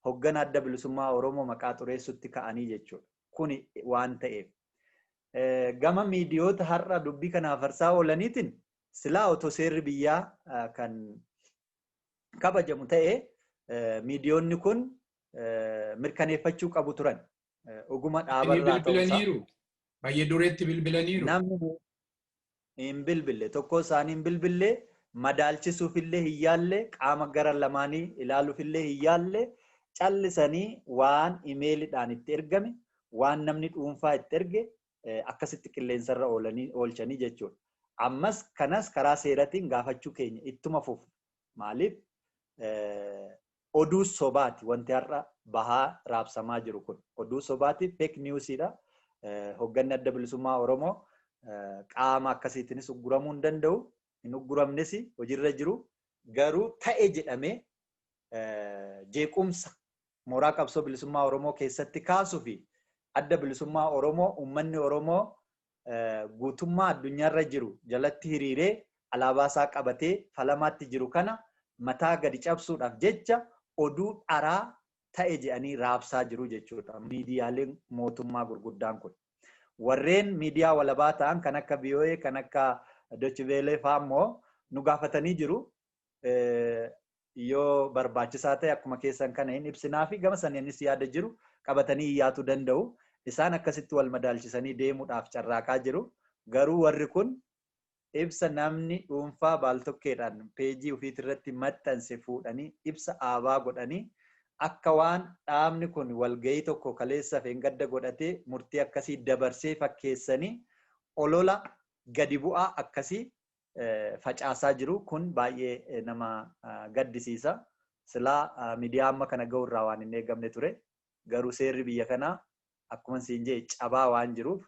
hoggana Adda Bilisummaa Oromoo maqaa xureessutti ka'anii jechuudha. Kuni waan ta'eef. Gama miidiyoota har'a dubbii kana afarsaa oolaniitiin silaa otoo seerri biyyaa kan kabajamu ta'e miidiyoonni kun mirkaneeffachuu qabu turan. Oguma dhaabarraa ta'uusaa. Baay'ee dureetti bilbilaniiru. Namni hin bilbille, tokko isaanii hin bilbille, madaalchisuufillee hin yaalle, qaama gara lamaanii ilaaluufillee hin yaalle, callisanii waan imeelidhaan itti ergame, waan namni dhuunfaa itti erge akkasitti qilleensarra oolchanii jechuudha. Ammas kanas karaa seeratiin gaafachuu keenya ittuma fufu. Maaliif oduu sobaati wanti har'a bahaa raabsamaa jiru kun. Oduu sobaati, fake newsiidha. Hogganni Adda Bilisummaa Oromoo qaama akkasiitiinis ugguramuu hin danda'u. Hin ugguramnes, hojiirra jiru. Garuu ta'e jedhamee jeequmsa mooraa qabsoo bilisummaa Oromoo keessatti kaasuu fi Adda Bilisummaa Oromoo uummanni Oromoo guutummaa addunyaarra jiru jalatti hiriiree alaabaa isaa qabatee falamaatti jiru kana mataa gadi cabsuudhaaf jecha oduu dharaa ta'e jedhanii raabsaa jiru jechuudha. Miidiyaaleen mootummaa gurguddaan kun. Warreen miidiyaa walabaa ta'an kan akka VOA, kan akka Deutsche Welle fa'aa immoo nu gaafatanii jiru. Yoo barbaachisaa ta'e akkuma keessan kana hin ibsinaa fi gama saniinis yaada jiru qabatanii iyyaatuu danda'u. Isaan akkasitti wal madaalchisanii deemuudhaaf carraaqaa jiru. Garuu warri kun ibsa namni dhuunfaa baaltokkeedhaan peejii ofiitirratti maxxanse fuudhanii ibsa aabaa godhanii akka waan dhaabni kun walgahii tokko kaleessa fi gadda godhatee murtii akkasii dabarsee fakkeessanii olola gadi bu'aa akkasii facaasaa jiru. Kun baay'ee nama gaddisiisa. Silaa miidiyaa amma kana ga'u irraa waan hin eegamne ture. Garuu seerri biyya kanaa akkuma siin jedhe cabaa waan jiruuf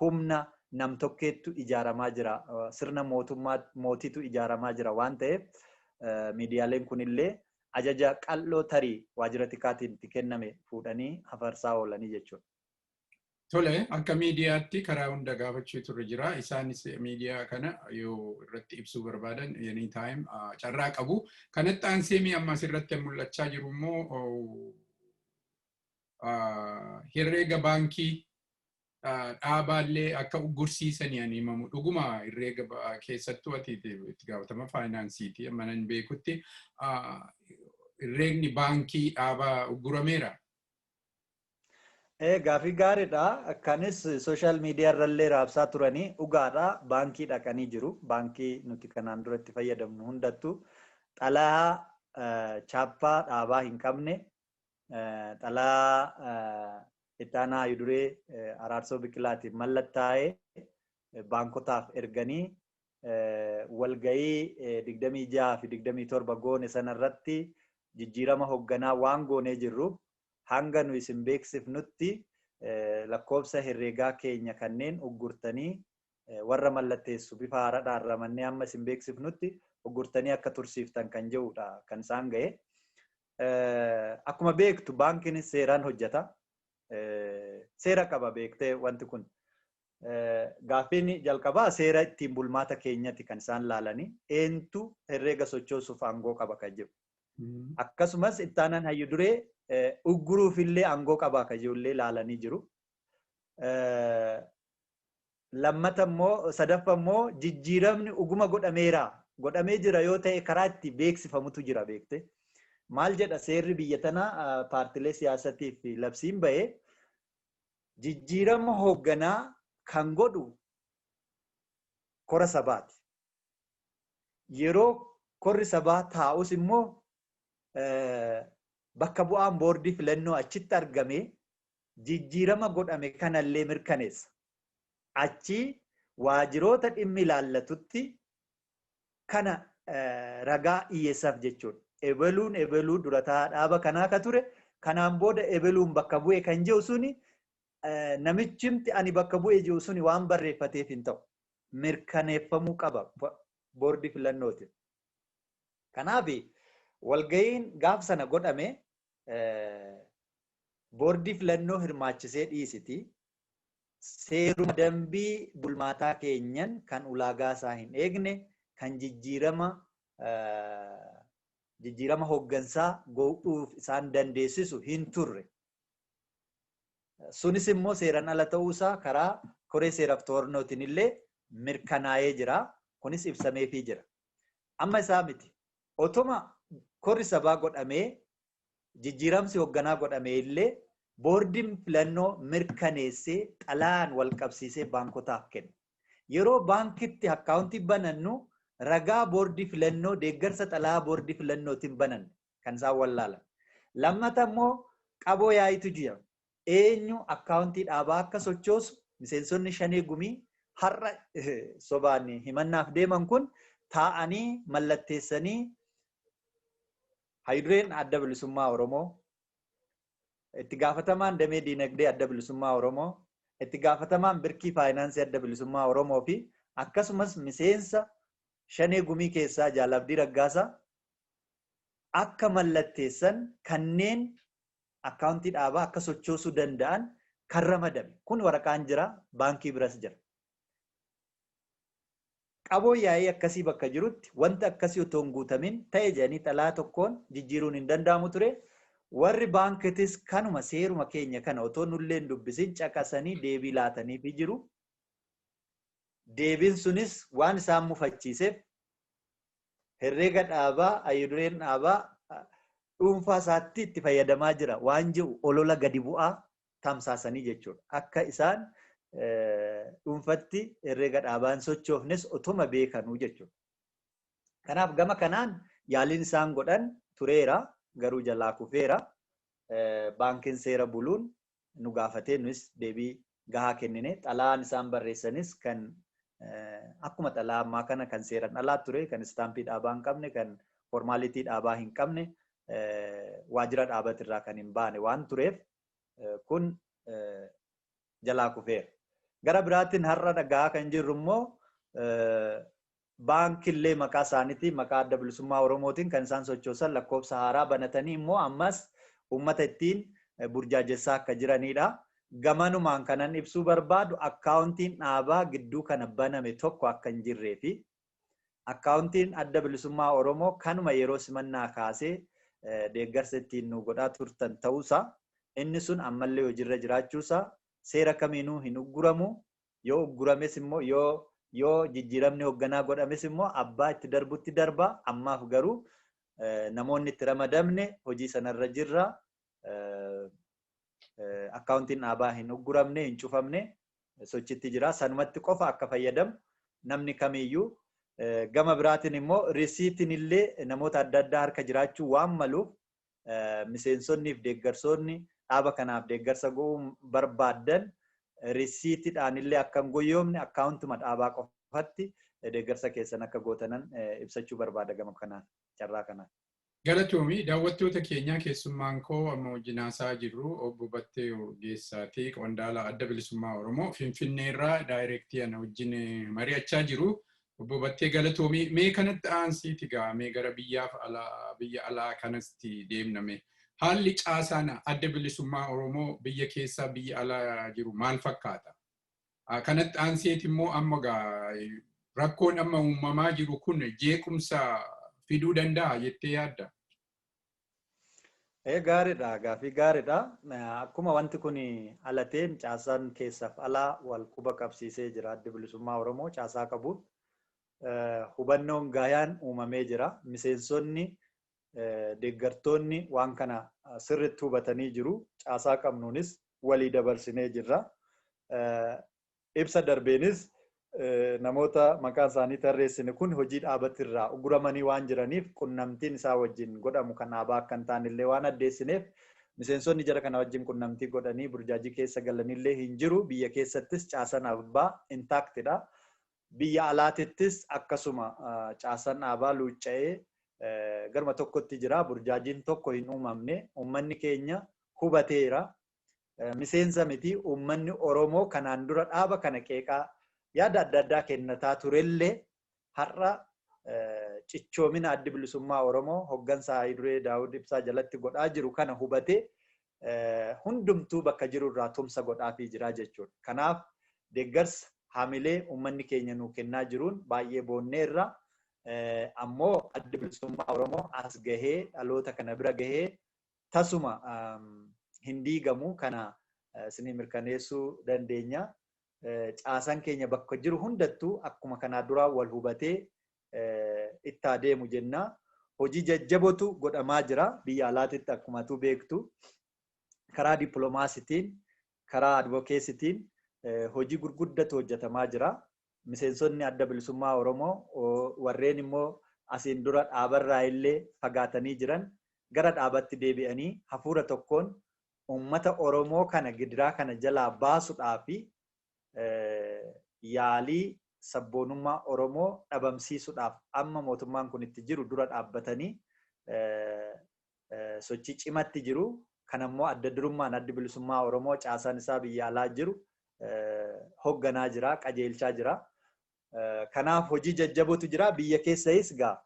humna nam-tokkeettu ijaaramaa jira. Sirna mootummaa mootiitu ijaaramaa jira waan ta'eef miidiyaaleen kunillee ajaja qal'oo tarii waajjira tikaatiin itti kenname fuudhanii hafarsaa oolanii jechuudha. Tole, akka miidiyaatti karaa hunda gaafachuu turre jira. Isaanis miidiyaa kana yoo irratti ibsuu barbaadan anytime carraa qabu. Kanatti aansee mi'a ammas irratti mul'achaa jiru immoo herreega baankii dhaabaallee akka uggursiisanii ani himamu. Dhuguma herreega keessattuu ati itti gaafatama faayinaansiiti, amma nan beekutti herreegni baankii dhaabaa uggurameera. Gaafii gaariidha. Kanis social media irrallee raabsaa turanii dhugaadha. Baankii dhaqanii jiru. Baankii nuti kanaan dura itti fayyadamnu hundattuu xalayaa chaappaa dhaabaa hin qabne, xalayaa itti aanaa Hayiduree Araarsoo Biqilaatiin mallattaa'ee baankotaaf erganii walgahii 26 fi 27 goone sanarratti jijjiirama hoogganaa waan goonee jirruuf hanga nu isin beeksifnutti lakkoofsa herreegaa keenya kanneen uggurtanii warra mallatteessu bifa haaraadhaan ramannee hamma isin beeksifnutti uggurtanii akka tursiiftan kan jedhudha kan isaan gahe. Akkuma beektu baankiinis seeraan hojjeta. Seera qaba beektee wanti kun. Gaaffiin jalqabaa seera ittiin bulmaata keenyatti kan isaan laalanii eentu herreega sochoosuuf aangoo qaba kan jedhu. Akkasumas ittaanaan hayyu duree ugguruufillee aangoo qabaa kan ijoollee ilaalanii jiru. Lammata immoo, sadaffa immoo, jijjiiramni uguma godhameera. Godhamee jira yoo ta'e karaa itti beeksifamutu jira, beekte. Maal jedha seerri biyya tanaa? Paartilee siyaasatiif labsiin bahee jijjiirama hoogganaa kan godhu kora sabaati. Yeroo korri sabaa taa'us immoo bakka bu'aan boordii filannoo achitti argame jijjiirama godhame kanallee mirkaneessa. Achi waajiroota dhimmi ilaallatutti kana ragaa dhiyyeessaaf jechuudha. Ebeluun ebeluu durataa dhaaba kanaa ka ture, kanaan booda ebeluun bakka bu'e kan jiru suni, namichimti ani bakka bu'e jiru suni waan barreeffateef hin ta'u. Mirkaneeffamuu qaba boordii filannootiin. Kanaaf walga'iin gaaf sana godhame boordii filannoo hirmaachisee dhiisiti. Seeruma dambii bulmaataa keenyan kan ulaagaa isaa hin eegne, kan jijjiirama hooggansaa godhuuf isaan dandeessisu hin turre. Sunis immoo seeraan ala ta'uusaa karaa koree seeraaf to'annootiin illee mirkanaa'ee jira. Kunis ibsameefii jira. Amma isaa miti. Otoma korri sabaa godhamee jijjiiramsi hoogganaa godhamee illee boordiin filannoo mirkaneessee xalayaan wal qabsiisee baankotaaf kenna. Yeroo baankitti akkaawuntii banannu ragaa boordii filannoo, deeggarsa xalayaa boordii filannootiin bananne kan isaan wallaalan. Lammata immoo qaboo yaa'itu jira. Eenyu akkaawuntii dhaabaa akka sochoosu miseensonni shanee gumii har'a sobaan himannaaf deeman kun taa'anii mallatteessanii, hayyudureen Adda Bilisummaa Oromoo, itti gaafatamaan damee diinagdee Adda Bilisummaa Oromoo, itti gaafatamaan birkii faayinaansii Adda Bilisummaa Oromoo fi akkasumas miseensa shanee gumii keessaa Jaal Abdii Raggaasaa akka mallatteessan kanneen akkaawuntii dhaabaa akka sochoosuu danda'an kan ramadame. Kun waraqaan jira, baankii biras jira. Qaboo yaa'ii akkasii bakka jirutti wanta akkasii otoo hin guutamin ta'e jedhanii xalaa tokkoon jijjiiruun hin danda'amu ture. Warri baankitis kanuma seeruma keenya kana otoo nullee hin dubbisin caqasanii deebii laataniifi jiru. Deebiin sunis waan isaan mufachiiseef herreega dhaabaa hayyudureen dhaabaa dhuunfaa isaatti itti fayyadamaa jira waan jiru olola gadi bu'aa tamsaasanii jechuudha. Akka isaan dhuunfatti herreega dhaabaa hin sochoofnes otuma beekanuu jechuudha. Kanaaf gama kanaan yaaliin isaan godhan tureera, garuu jalaa kufeera. Baankiin seera buluun nu gaafatee nus deebii gahaa kennine. Xalayaan isaan barreessanis kan akkuma xalayaa ammaa kana kan seeraan alaa ture, kan istaampii dhaabaa hin qabne, kan formality dhaabaa hin qabne, waajjira dhaabatirraa kan hin baane waan tureef kun jalaa kufeera. Gara biraatiin har'a dhagaa kan jirru immoo baankillee maqaa isaaniitiin, maqaa Adda Bilisummaa Oromootiin kan isaan sochoosan lakkoofsa haaraa banatanii immoo ammas uummata ittiin burjaajessaa akka jiranidha. Gamanumaan kanan ibsuu barbaadu akkaawuntiin dhaabaa gidduu kana baname tokko akka hin jirree fi akkaawuntiin Adda Bilisummaa Oromoo kanuma yeroo simannaa kaasee deeggarsa ittiin nu godhaa turtan ta'uusaa, inni sun ammallee hojiirra jiraachuusaa, seera kamiinuu hin ugguramu. Yoo uggurames immoo, yoo jijjiiramni hoogganaa godhames immoo abbaa itti darbutti darba. Ammaaf garuu namoonni itti ramadamne hojii sanarra jirra. Akkaawuntiin dhaabaa hin ugguramne, hin cufamne, sochitti jira. Sanumatti qofa akka fayyadamu namni kamiyyuu. Gama biraatiin immoo risiitiin illee namoota adda addaa harka jiraachuu waan maluuf miseensonnii fi deeggarsoonni dhaaba kanaaf deeggarsa go'uu barbaaddan risiitiidhaan illee akka hin goyyoomne, akkaawuntuma dhaabaa qofatti deeggarsa keessan akka gootanan ibsachuu barbaada gama kanaan, carraa kanaan. Galatoomii. Daawwattoota keenyaa, keessummaan koo amma wajjin haasaa jirru obbo Battee Urgeessaatii, qondaala Adda Bilisummaa Oromoo, Finfinneerraa direct ana wajjin mari'achaa jiru. Obbo Battee, galatoomii. Mee kanatti aansiiti gaa mee gara biyyaaf alaa, biyya alaa kanatti deemname. Haalli caasaan Adda Bilisummaa Oromoo biyya keessaa, biyya alaa jiru maal fakkaata? Kanatti aanseeti immoo amma gaa rakkoon amma uumamaa jiru kun jeequmsa fiduu danda'a jettee yaadda? Gaariidha. Gaaffii gaariidha. Akkuma wanti kun alateen caasaan keessaaf alaa wal quba qabsiisee jira. Addi Bilisummaa Oromoo caasaa qabuun hubannoon gaayaan uumamee jira. Miseensonni, deeggartoonni waan kana sirriitti hubatanii jiru. Caasaa qabnuunis walii dabarsinee jirra. Ibsa darbeenis namoota maqaan isaanii tarreessine kun hojii dhaabatirraa uguramanii waan jiraniif, qunnamtiin isaa wajjin godhamu kan dhaabaa akka hin taanellee waan addeessineef, miseensonni jara kana wajjin qunnamtii godhanii burjaajii keessa galanillee hin jiru. Biyya keessattis caasaan abbaa intactidha. Biyya alaatittis akkasuma caasaan dhaabaa luucca'ee garma tokkotti jira. Burjaajiin tokko hin uumamne. Uummanni keenya hubateera. Miseensa miti, uummanni Oromoo kanaan dura dhaaba kana qeeqaa yaada adda addaa kennataa turellee har'a cichoomina Addi Bilisummaa Oromoo hoggansa Hayiduree Daawud Ibsaa jalatti godhaa jiru kana hubatee hundumtuu bakka jiru irraa tumsa godhaafii jira jechuudha. Kanaaf deeggarsa haamilee uummanni keenya nuu kennaa jiruun baay'ee boonneerra. Ammoo Addi Bilisummaa Oromoo as gahee, dhaloota kana bira gahee tasuma hin diigamu, kana isinii mirkaneessuu dandeenya. Caasaan keenya bakka jiru hundattuu akkuma kanaa duraa wal hubatee itti adeemu jenna. Hojii jajjabootu godhamaa jira biyya alaatitti, akkumatu beektu. Karaa dippiloomaasiitiin, karaa advocacytiin hojii gurguddatu hojjetamaa jira. Miseensonni Adda Bilisummaa Oromoo warreen immoo asiin dura dhaabarraa illee fagaatanii jiran gara dhaabatti deebi'anii hafuura tokkoon uummata Oromoo kana gidiraa kana jalaa baasuudhaa fi yaalii sabboonummaa Oromoo dhabamsiisuudhaaf amma mootummaan kun itti jiru dura dhaabbatanii sochii cimatti jiru. Kanammoo adda durummaan Addi Bilisummaa Oromoo caasaan isaa biyya alaa jiru hogganaa jira, qajeelchaa jira. Kanaaf hojii jajjabootu jira. Biyya keessayis gaa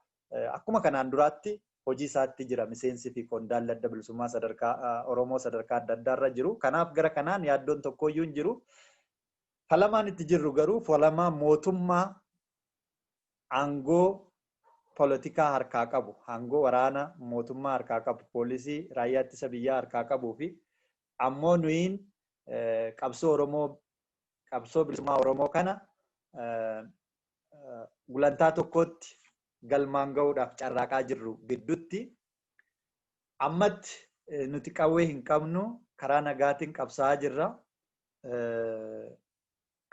akkuma kanaan duraatti hojii isaatti jira miseensi fi qondaalli Adda Bilisummaa sadarkaa Oromoo sadarkaa adda addaarra jiru. Kanaaf gara kanaan yaaddoon tokkoyyuu hin jiru. Falamaan itti jirru garuu falamaa mootummaa aangoo poolitikaa harkaa qabu, aangoo waraana mootummaa harkaa qabu, poolisii raayyaa ittisa biyyaa harkaa qabuu fi ammoo nuyiin qabsoo Oromoo, qabsoo bilisummaa Oromoo kana gulantaa tokkotti galmaan gahuudhaaf carraaqaa jirru gidduutti ammatti nuti qawwee hin qabnu, karaa nagaatiin qabsaa'aa jirra.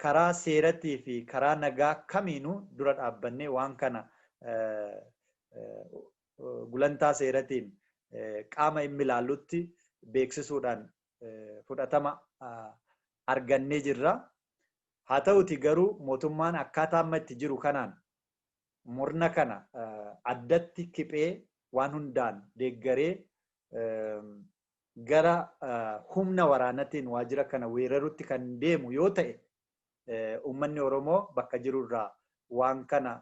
Karaa seeratii fi karaa nagaa kamiinuu dura dhaabbannee waan kana gulantaa seeratiin qaama inni ilaallutti beeksisuudhaan fudhatama argannee jirra. Haa ta'uti garuu mootummaan akkaataa amma itti jiru kanaan murna kana addatti kiphee waan hundaan deeggaree gara humna waraanatiin waajjira kana weerarutti kan deemu yoo ta'e, uummanni Oromoo bakka jirurraa waan kana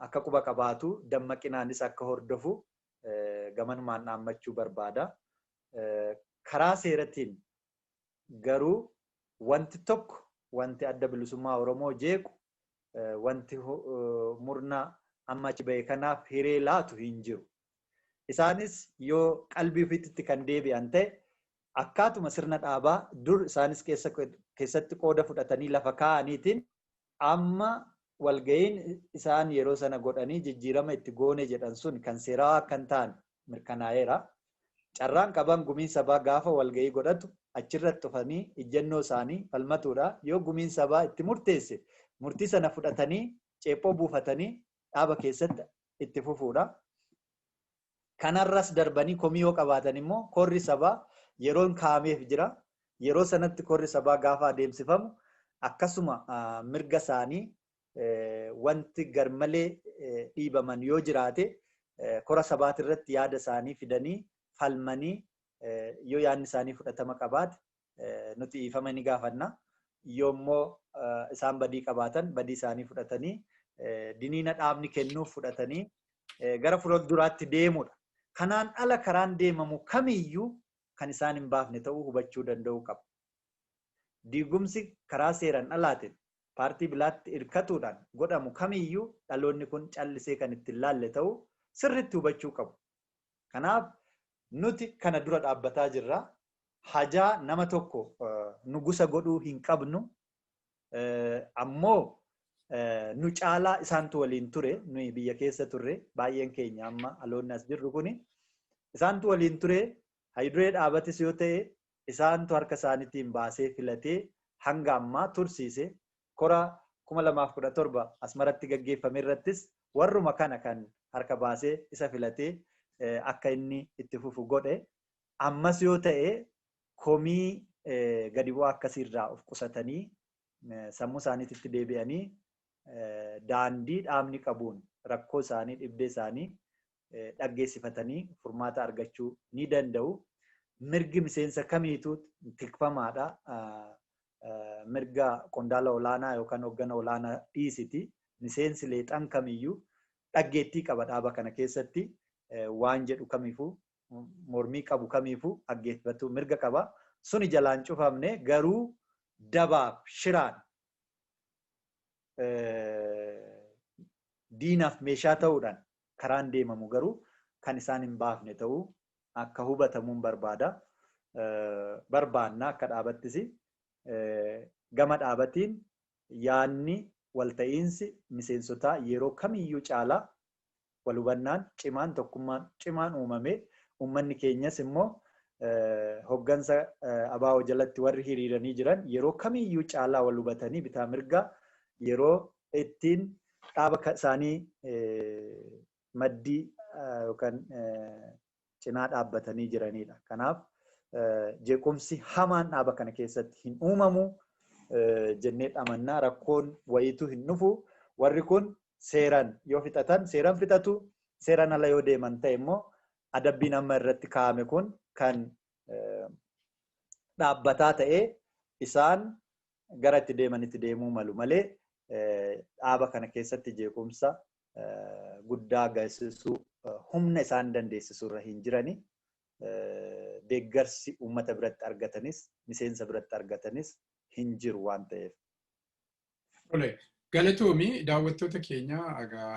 akka quba qabaatu, dammaqinaanis akka hordofu gamanumaan dhaammachuu barbaada. Karaa seeratiin garuu wanti tokko, wanti Adda Bilisummaa Oromoo jeequ, wanti murna amma achi bahe kanaaf hiree laatu hin jiru. Isaanis yoo qalbii ofiitti kan deebi'an ta'e, akkaatuma sirna dhaabaa dur isaanis keessatti qooda fudhatanii lafa kaa'aniitiin amma walga'iin isaan yeroo sana godhanii jijjiirama itti goone jedhan sun kan seeraa akka hin taane mirkanaa'eera. Carraan qaban gumiin sabaa gaafa walga'ii godhatu achirratti dhufanii ijjennoo isaanii falmatuudha. Yoo gumiin sabaa itti murteesse, murtii sana fudhatanii ceephoo buufatanii dhaaba keessatti itti fufuudha. Kanarras darbanii komii yoo qabaatan immoo korri sabaa yeroon kaa'ameef jira. Yeroo sanatti korri sabaa gaafa adeemsifamu akkasuma mirga isaanii wanti garmalee dhiibaman yoo jiraate, kora sabaatirratti yaada isaanii fidanii falmanii yoo yaadni isaanii fudhatama qabaate nuti dhiifama ni gaafanna. Yoommoo isaan badii qabaatan, badii isaanii fudhatanii diniina dhaabni kennuuf fudhatanii gara fuulduraatti deemudha. Kanaan ala karaan deemamu kamiyyuu kan isaan hin baafne ta'uu hubachuu danda'uu qaba. Diigumsi karaa seeraan alaatiin paartii biraatti hirkatuudhaan godhamu kamiyyuu dhaloonni kun callisee kan ittiin laalle ta'uu sirriitti hubachuu qabu. Kanaaf Nuti kana dura dhaabbataa jirra. Hajaa nama tokko nugusa godhuu hin qabnu. Ammoo nu caalaa isaantu waliin ture, nuyi biyya keessa turre, baay'een keenya amma aloonni as jirru kuni isaantu waliin ture. Hayduree dhaabatis yoo ta'e isaantu harka isaaniitiin baasee filatee hanga ammaa tursiise. Kora 2017 Asmaratti gaggeeffame irrattis warruma kana kan harka baasee isa filatee akka inni itti fufu godhe. Ammas yoo ta'e komii gadi bu'aa akkasiirraa of qusatanii sammuu isaaniitti deebi'anii daandii dhaabni qabuun rakkoo isaanii, dhibdee isaanii dhaggeessifatanii furmaata argachuu ni danda'u. Mirgi miseensa kamiituu tikfamaadha. Mirga qondaala olaanaa yookaan hoggana olaanaa dhiisiti. Miseensi leexan kamiyyuu dhaggeettii qaba dhaaba kana keessatti, waan jedhu kamiifuu, mormii qabu kamiifuu dhaggeeffatu mirga qaba. Suni jalaan cufamne, garuu dabaaf shiraan diinaaf meeshaa ta'uudhaan karaan deemamu garuu kan isaan hin baafne ta'uu akka hubatamuun barbaada. Barbaanna akka dhaabattis gama dhaabatiin yaanni walta'iinsi miseensotaa yeroo kamiyyuu caalaa wal hubannaan cimaan, tokkummaan cimaan uumamee, uummanni keenyas immoo hoggansa ABO jalatti warri hiriiranii jiran yeroo kamiyyuu caalaa wal hubatanii bitaa mirgaa yeroo ittiin dhaaba isaanii maddii yookaan cinaa dhaabbatanii jiranidha. Kanaaf jeequmsi hamaan dhaaba kana keessatti hin uumamu jennee amannaa, rakkoon wayiitu hin dhufu. Warri kun seeran yoo fixatan seeran fixatu, seeran ala yoo deeman ta'e immoo adabbiin amma irratti kaa'ame kun kan dhaabbataa ta'ee isaan gara itti deemanitti deemuu malu malee dhaaba kana keessatti jeequmsa guddaa geessisuu humna isaan dandeessisu irra hin jirani. Deeggarsi uummata biratti argatanis miseensa biratti argatanis hin jiru waan ta'eef. Tole, galatoomi. Daawwattoota keenya,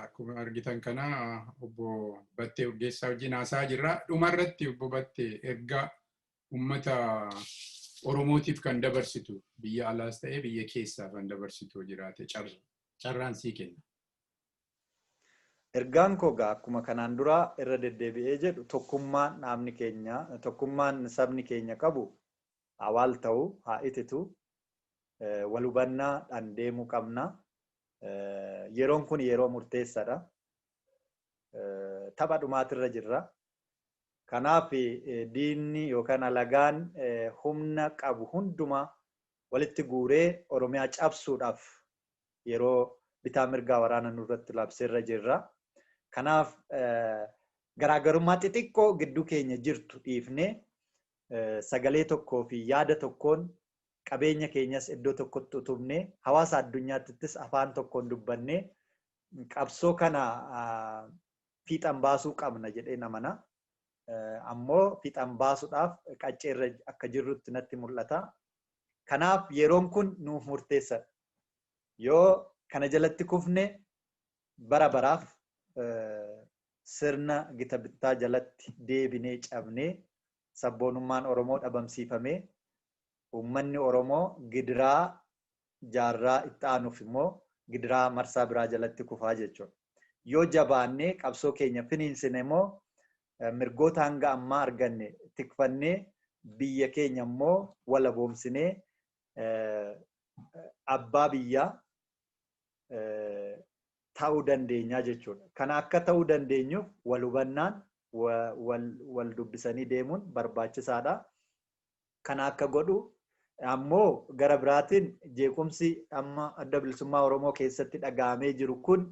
akkuma argitan kana obbo Battee Urgeessaa wajjin haasaa jirra. Dhumarratti obbo Battee, erga uummata Oromootiif kan dabarsitu, biyya alaas ta'ee biyya keessaa kan dabarsitu jiraate, carraan sii kenna. Ergaan koo gaa akkuma kanaan dura irra deddeebi'ee jedhu, tokkummaan dhaabni keenya, tokkummaan sabni keenya qabu hawaal ta'u haa ititu, wal hubannaadhaan deemuu qabna. Yeroon kun yeroo murteessaadha. Tapha dhumaatirra jirra. Kanaaf diinni yookaan alagaan humna qabu hundumaa walitti guuree Oromiyaa cabsuudhaaf yeroo bitaa mirgaa waraana nurratti labseerra jirra. Kanaaf garaagarummaa xixiqqoo gidduu keenya jirtu dhiifnee sagalee tokkoo fi yaada tokkoon qabeenya keenyas iddoo tokkotti utubnee hawaasa addunyaattis afaan tokkoon dubbannee qabsoo kana fiixan baasuu qabna jedhee namana. Ammoo fiixan baasuudhaaf qacceerra akka jirrutti natti mul'ata. Kanaaf yeroon kun nuuf murteessadha. Yoo kana jalatti kufne bara baraaf sirna gita bittaa jalatti deebinee cabnee, sabboonummaan Oromoo dhabamsiifamee, uummanni Oromoo gidiraa jaarraa itti aanuuf immoo gidiraa marsaa biraa jalatti kufaa jechuudha. Yoo jabaannee qabsoo keenya finiinsine immoo mirgoota hanga ammaa arganne tikfannee, biyya keenya immoo walaboomsinee abbaa biyyaa ta'uu dandeenyaa jechuudha. Kana akka ta'uu dandeenyuuf wal hubannaan, wal dubbisanii deemuun barbaachisaadha. Kana akka godhu ammoo gara biraatiin jeequmsi amma Adda Bilisummaa Oromoo keessatti dhaga'amee jiru kun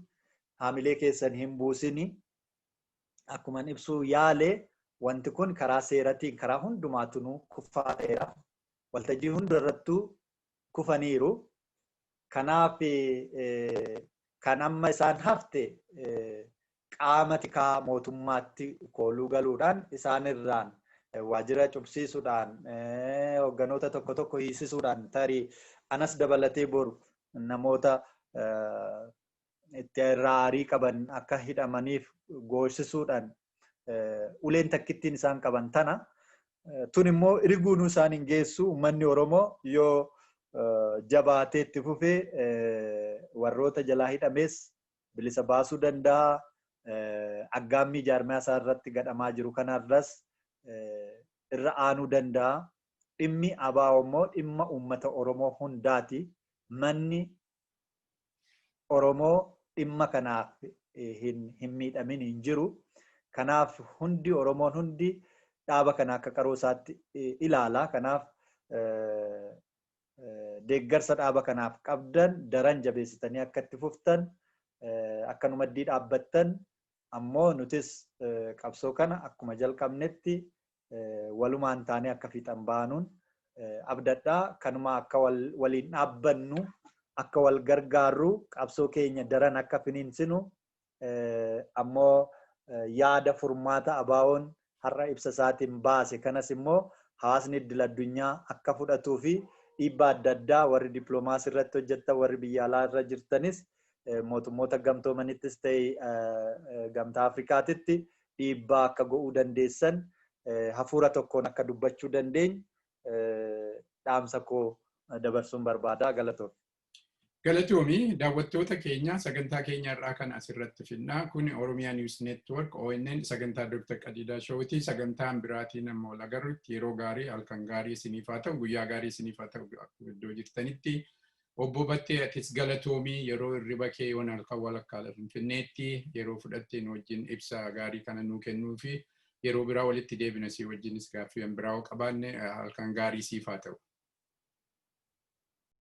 haamilee keessan hin buusini. Akkuma ibsuu yaale, wanti kun karaa seeratiin karaa hundumaatunuu kufaa ta'eera. Waltajjii hundarrattuu kufaniiru. Kanaaf kan amma isaan hafte qaama tikaa mootummaatti kooluu galuudhaan, isaan irraan waajjira cubsiisuudhaan, hogganoota tokko tokko hiisisuudhaan, tarii anas dabalatee boru namoota itti irraa aarii qaban akka hidhamaniif goorsisuudhaan Uleen takkittiin isaan qaban tana. Tun immoo iriguunuu isaan hin geessu. Uummanni Oromoo yoo jabaatee itti fufee warroota jalaa hidhames bilisa baasuu danda'a. Aggaammii jaarmiyaa isaa irratti gadhamaa jiru kanarras irra aanuu danda'a. Dhimmi ABO immoo dhimma uummata Oromoo hundaati. Manni Oromoo dhimma kanaaf hin miidhamin hin jiru. Kanaaf hundi Oromoon hundi dhaaba kana akka qaroo isaatti ilaala. Kanaaf deeggarsa dhaaba kanaaf qabdan daran jabeessitanii akka itti fuftan, akka nu maddii dhaabbattan, ammoo nutis qabsoo kana akkuma jalqabnetti walumaan taanee akka fiixan baanuun abdadhaa. Kanuma akka waliin dhaabbannu, akka wal gargaarru, qabsoo keenya daran akka finiinsinu, ammoo yaada furmaata ABO'n har'a ibsa isaatiin baase kanas immoo hawaasni idil addunyaa akka fudhatuu fi dhiibbaa adda addaa warri dippiloomaasii irratti hojjettan, warri biyya alaa irra jirtanis, mootummoota gamtoomanittis ta'e Gamtaa Afrikaatitti dhiibbaa akka go'uu dandeessan, hafuura tokkoon akka dubbachuu dandeenyu dhaamsa koo dabarsuun barbaada. Galatoom. Galatoomi. Daawwattoota keenya, sagantaa keenya irraa kan asirratti finnaa. Kun Oromiyaa News Network, ONN, sagantaa Dr. Qadiidaa Showtii. Sagantaan biraatiin amma wal agarrutti yeroo gaarii, halkan gaarii isiniif haa ta'u, guyyaa gaarii isiniif haa ta'u iddoo jirtanitti. Obbo Battee, atis galatoomii. Yeroo hirriba kee yoon halkan walakkaa Finfinneetti yeroo fudhatteen wajjin ibsa gaarii kana nuu kennuu fi yeroo biraa walitti deebina, si wajjinis gaaffii biraa qabaanne. Halkan gaarii siif haa ta'u.